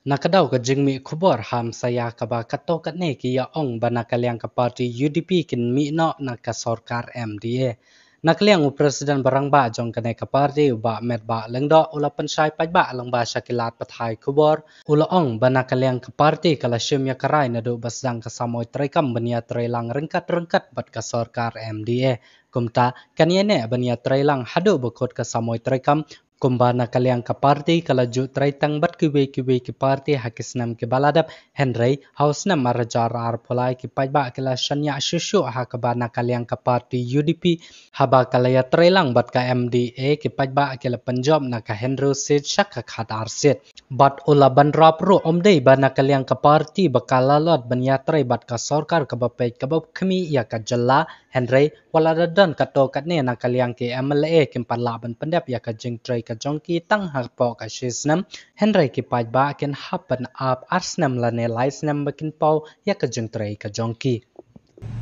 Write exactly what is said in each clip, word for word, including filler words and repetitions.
Na ka daw ka jingmih khubor ha masa ïa kaba katto katne ki ïa ong ba na ka liang ka party U D P kin mih noh na ka sorkar M D A. Na ka liang u president ba rangbah jong kane ka party u Bah Metbah Lyngdoh u la pynshai paidbah lyngba sha ki lad pathai khubor, u la ong ba na ka liang ka party ka la shim ïa ka rai naduh ba sdang ka samoi treikam ban ïatreilang ryngkat ryngkat bad ka sorkar M D A. Kumta kan ïaineh ban ïatreilang haduh ba kut ka samoi treikam. Kumba na ka liang ka party ka la ju treitang bad kiwei kiwei ki party ha ki snem kiba la dep, hynrei ha u snem ar hajar arphew lai ki paidbah ki la shaniah shuh shuh ha kaba na ka liang ka party U D P, haba ka la ïatreilang bad ka M D A ki paidbah ki la pynjop na ka hynriew seat sha ka khatar seat. Bad u la bynrap ruh, ym dei ba na ka liang ka party ba ka la lot ban ïatrei bad ka sorkar kaba peit kaba khmih ïa ka jylla, hynrei wat la da don katto katne na ka liang ki M L A kim pat lah ban pyndep ïa ka jingtrei ka jong ki tang hapoh ka shi snem, hynrei ki paidbah kin hap ban ap ar snem lane lai snem ba kin paw ïa ka jingtrei ka jong ki.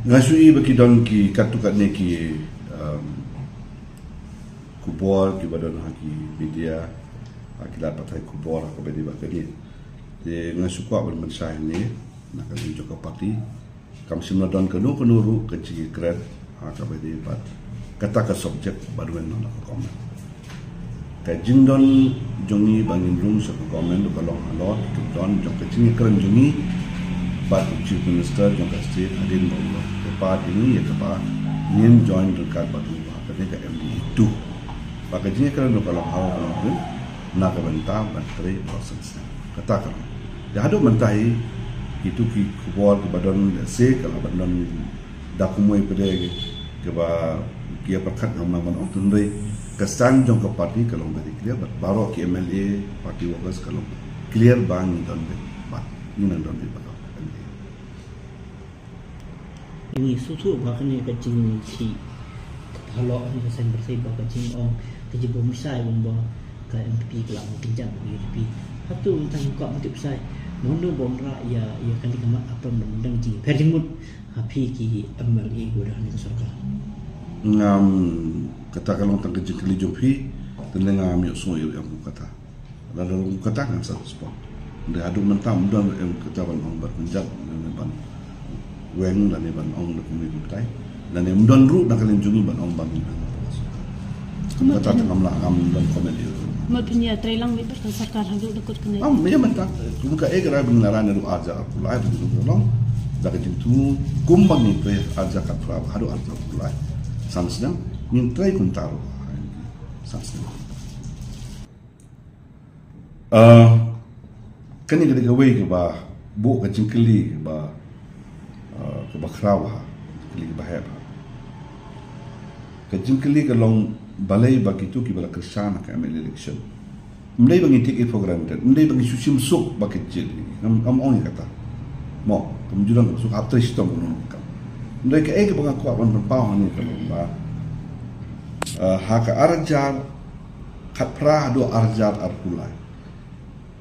Nga shu i ba ki don ki katto katne ki, um, khubor kiba don ha ki media, ha ki lad pathai khubor ha kaba ïadei bad kane. Te nga shu kwah ban pynshai hangne na ka liang jong ka party. Kam shym la don kano kano ruh ka jingïakren ha kaba ïadei bad kata ka subject ban wan na ka government. Ka jingdon jong ngi ba ngin rung sha ka government ka long halor ka don jong ka jingïakren jong ngi bad u Chief Minister jong ka state hadien ba u la kyrpad ïa ngi ïa kaba ngin join ryngkat bad u ha kane ka M D A two. Ba ka jingïakren ruh ka long halor ka long na ka bynta ban trei baroh san snem. Kata ka long. Te haduh mynta hi, kitu ki khubor kiba don lehse ka la ban don da kumwei pat de kiba ki ïa pyrkhat ngam nang ban ong, hynrei ka stand jong ka party ka long very clear bad baroh ki M L A, party workers ka long clear ba ngi don beit bad ngi nang don beit bad ka M L A. Ngi sngewthuh ba kane ka jingthih ka phalok, kane ka saiñ pyrthei, ba ka jingong, ka jingbym shai, bad ba ka M P ka la ong kynjat bad ka U D P. Hato mynta ngi kwah ban tip shai, mano ba wanrah ïa, ïa kane ka mat, hapdeng ban dang jingpher jingmut ha phi ki M L A kiba don ha kane ka sorkar? Ngam, kata ka long tang ka jingkylli jong phi, te ngam ïohsngew ïa u em kum kata. Lada u em kum kata ngan sa respond. Hynrei haduh mynta ym don em kata ban ong ban kynjat, lane ban weng, lane ban ong da kumne kumtai. Lane ym don ruh na ka liang jong ngi ban ong ba ngin ong. Kumno kata te ngam lah, ngam don comment ïa u. Kumno phin ïatreilang beit bad ka sorkar haduh da kut kane? Ym, ïa mynta, kum kaei ka rai ba ngin rai naduh ar hajar arphew lai, ba ngin long da ka jingthmu kumba ngi trei ar hajar khatphra haduh ar hajar arphew lai. San snem ngin trei kumta ruh. San snem. Ah, kane ka dei kawei kaba buh ka jingkylli kaba, ah, kaba khraw ha, jingkylli kaba heh ha. Ka jingkylli ka long balei ba kitu kiba la kyrshan ha ka M L A election. Ym dei ba ngi take it for granted, ym dei ba ngi shu shim suk ba ka jit. Ngam, ngam ong ïa kata. Mo, kam ju don suk hap trei shitom kumno kam. Ym dei, kaei kaba nga kwah ban pynpaw hangne ka long ba, ah, ha ka ar hajar khatphra haduh ar hajar arphew lai.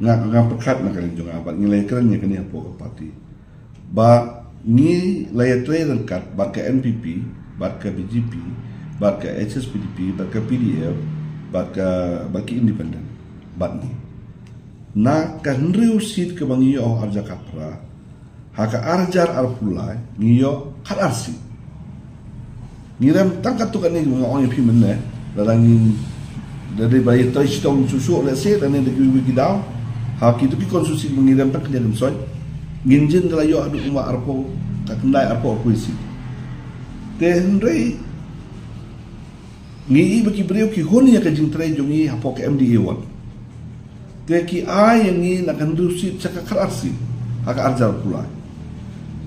Nga, nga pyrkhat na ka liang jong nga bad ngi la ïakren ïa kane hapoh ka party. Ba ngi la ïatrei ryngkat bad ka N P P, bad ka B J P, bad ka H S P D P, bad ka P D F, bad ka, bad ki independent, bad ngi. Na ka hynriew seat kaba ngi ïoh ar hajar khatphra, ha ka ar hajar arphew lai ngi ïoh khatar seat. Ngi rem tang katto katne, nga ong ïa phi mynne, lada ngin, lada ba ïa trei shitom shuh shuh, lehse, lane da kiwei kiwei ki daw, ha kitu ki constituency ba ngi rem tang khyndiat khynsoit, ngin jin da la ïoh haduh kumba arphew, ka khyndai arphew arphew seat. Te hynrei ngi i ba ki briew ki hun ïa ka jingtrei jong ngi hapoh ka M D A one. Te ki ai ïa ngi na ka hynriew seat sha ka khatar seat ha ka ar hajar arphew lai.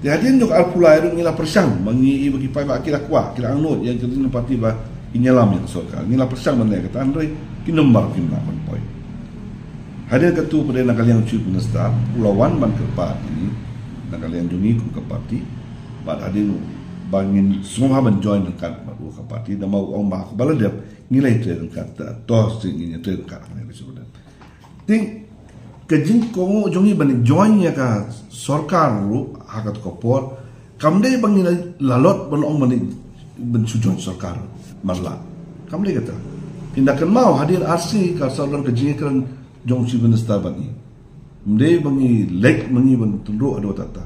Te hadien jong ka arphew lai ruh ngi la pyrshang, ba ngi i ba ki paidbah ki la kwah, ki la angnud ïa ka jingparty ba kin ïalam ïa ka sorkar. Ngi la pyrshang ban leh kata, hynrei ki number kim lah ban poi. Hadien katu pat de na ka liang Chief Minister u la wan ban kyrpad ïa ngi na ka liang jong ngi kum ka party. Bad hadien ba ngin sngewbha ban join ryngkat bad u ka party, namar u ong ba ha kaba la dep ngi la ïatrei ryngkat, to shisien ngin ïatrei ryngkat ha kane ka shuh. Te ka jingkohnguh jong ngi ban join ïa ka sorkar ruh ha katu ka por kam dei ba ngi la, la lot ban ong ban, ban shu join sorkar. Mar la, kam dei kata. Ynda kynmaw hadien ar sngi ka sawdong ka jingkren jong u Chief Minister bad ngi. Ym dei ba ngi leit ma ngi ban tynruh haduh katta.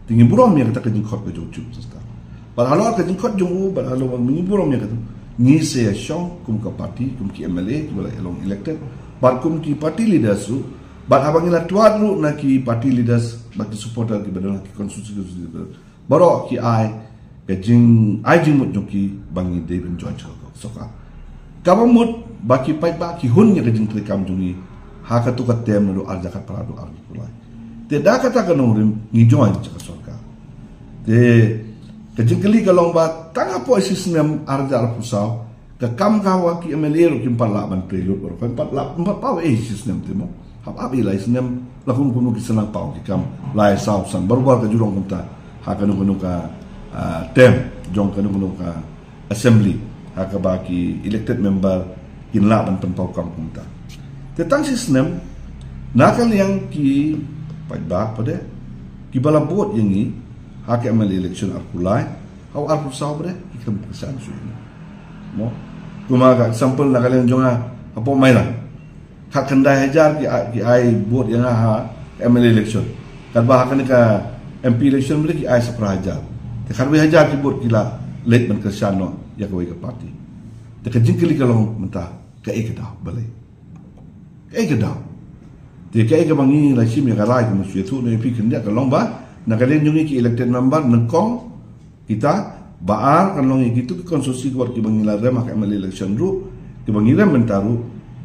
Te ngi burom ïa kata ka jingkhot ka jong u Chief Minister. Bad halor ka jingkhot jong u bad halor ba ngi burom ïa kata. Ngi sa ïa shong kum ka party, kum ki M L A kiba la long elected, bad kum ki party leaders ruh, bad haba ngi la twad ruh na ki party leaders bad ki supporter kiba don ha ki constituency baroh ki ai ka jing, ai jingmut jong ki ba ngi dei ban join sha ka sorkar. Kaba mut ba ki paidbah ki hun ïa ka jingtreikam jong ngi ha katu ka term naduh ar hajar khatphra haduh ar hajar arphew lai. Te da kata ka nongrim ngi join sha ka sorkar. Te ka jingkylli ka long ba tang hapoh shi snem ar hajar arphew saw, ka kam ka wa ki M L A ruh kim pat lah ban trei lut baroh, kim pat lah, kim pat paw ei shi snem te mo. Hap ap ei lai snem, la kum kum ki snem paw ki kam lai saw san, baroh baroh ka jurong kumta. Ha kano kano ka, ah, term jong kano kano ka assembly, ha kaba ki elected member kin lah ban pynpaw kam kumta. Te tang shi snem na ka liang ki paidbah pat de kiba la vote ïa ngi ha ka M L A election arphew lai, ha u arphew saw pat de ki kam kyrshan shuh ïa ngi. Mo. Kumba ka example na ka liang jong nga hapoh Mairang, khatkhyndai hajar ki ai, ki ai vote ïa nga ha M L A election. Katba ha kane ka M P election bad ki ai sa phra hajar. Te khatwei hajar ki vote ki la leit ban kyrshan noh ïa kawei ka party. Te ka jingkylli ka long mynta kaei ka daw balei? Kaei ka daw? Te kaei kaba ngi la shim ïa ka rai ka mynsiem ïathuh na ïa phi khyndiat ka long ba na ka liang jong ngi ki elected member nyngkong kita, ba ar kan long ïa kitu ki constituency kiba ngi la rem ha ka M L A election ruh, kiba ngi rem mynta ruh,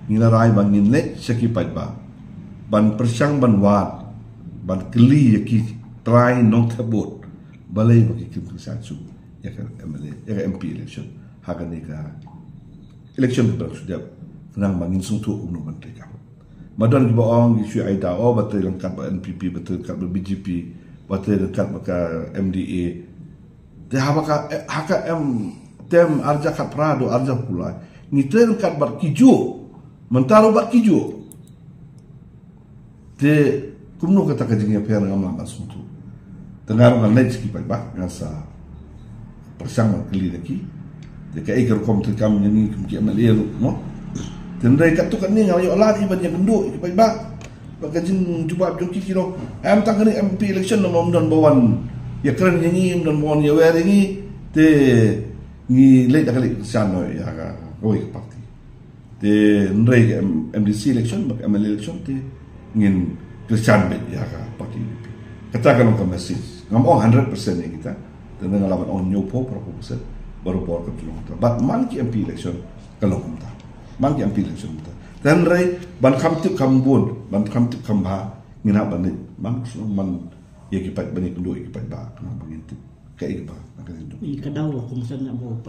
ngi la rai ba ngin leit sha ki paidbah ban pyrshang ban wad, ban kylli ïa ki trai nongthep vote balei ba ki kim kyrshan shuh ïa ka M L A, ïa ka M P election ha kane ka election kaba la shu dep, khnang ba ngin sngewthuh kumno ban treikam. Ba don kiba ong ki shu ai daw, oh, ba trei ryngkat bad N P P, ba trei ryngkat bad B J P, ba trei ryngkat bad ka M D A. Te haba ka, eh, ha ka em, term ar hajar khatphra haduh ar hajar arphew lai ngi trei ryngkat bad kijuh, mynta ruh bad kijuh. Te kumno kata ka jingïapher ngam lah ban sngewthuh. Te nga ruh ngan leit sha ki paidbah, nga sa pyrshang ban kylli da ki. Te kaei ka rukom treikam jong ngi kum ki M L A ruh mo. Te hynrei katto katne nga la ïoh lad hi ban ïakynduh ïa ki paidbah. Bad ka jingjubab jong ki ki ong, em, tang kane M P election namar ym don ba wan ïakren ïa ngi, ym don ba wan ïawer ïa ngi. Te ngi leit da ka leit kyrshan noh ïa kawei ka party. Te hynrei ka M-, M D C election bad ka M L A election te ngin kyrshan beit ïa ka party U D P. Kata ka long ka message. Ngam ong hundred percent ïa kita. Te nga lah ban ong hynñiewphew, phra phew percent. Baroh por ka jong kita. Bad man ki M P election ka long kumta. Man ki M P election kumta. Te hynrei ban kham tip kham bun, ban kham tip kham bha, ngin hap ban leit man, man ïa ki paid, ban ïakynduh ïa ki paidbah, khnang ba ngin tip kaei kaba na ka liang jong. Ïa ka daw la kum san na bo pa.